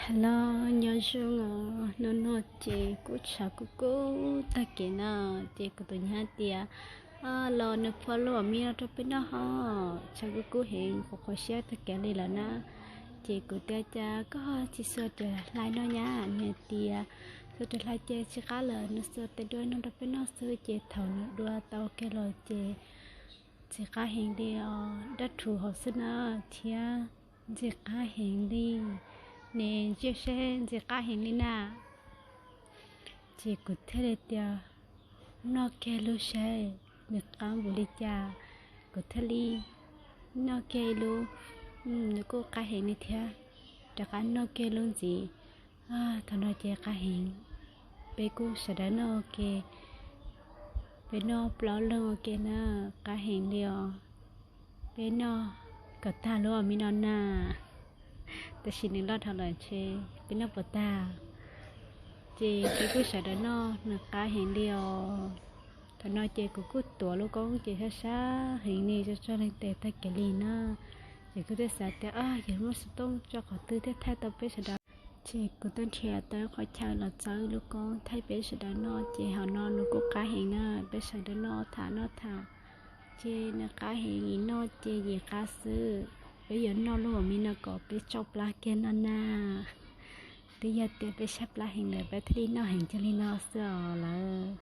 Hello, nyob zoo os. Hnub no ces kuj tshav kub kub tag kev na, ces kuv tus nyab tias los nws phua lub me no rau peb noj ho. Tshav kub kub heev, qhuav qhuav siab tag kev li lawm na. Ces kuv tias cas koj tsis xuas cov hlais noj nyab? Nws tias xuas cov hlais ces tsis qab lawm, nws xuas tej dua no rau peb noj xwb. Ces thaum nws dua tau kiag los ces ntxim qab heev li os, dab rhuv hauv xwb na, thiab ntxim qab heev li, ne ntsia seb ntxim qab heev li na. Ces kuv thiaj li tias noj kiag lub saib nws qab npaum li cas. Kuv thiaj li noj kiag ib lub, nws kuj qab heev li thiab, rov qab noj kiag lub ntxiv. Thaum no ces qab heev, peb kuj sawv daws noj ua ke, peb noj plaub leeg ua ke na, qab heev li os. Peb noj kom tag lub me no na, tab sis nws loj dhau lawm ntshe peb noj puas tag. Ces peb kuj sawv daws noj, nws qab heev li os. Thaum no ces kuv kuj tuav lub koob ces sab sab heev li, tso tso leej tes tag kev li na. Ces kuv thiaj xav tias yog muaj xov tooj tso qhov twg thiaj thaij tau peb sawv daws. Ces kuv tuaj nrhiav tau qhov chaw los txawb lub koob thaij peb sawv daws noj, ces hauv no nws kuj qab heev na, peb sawv daws noj tham noj tham. Ces nws qab heev, yim noj ces yim qab xwb. Peb yuav noj lub me no kom peb tsau plab kiag no na. Twb yog tias peb sab plab heev lawm peb thiaj li noj heev kiag li no xwb os lawv.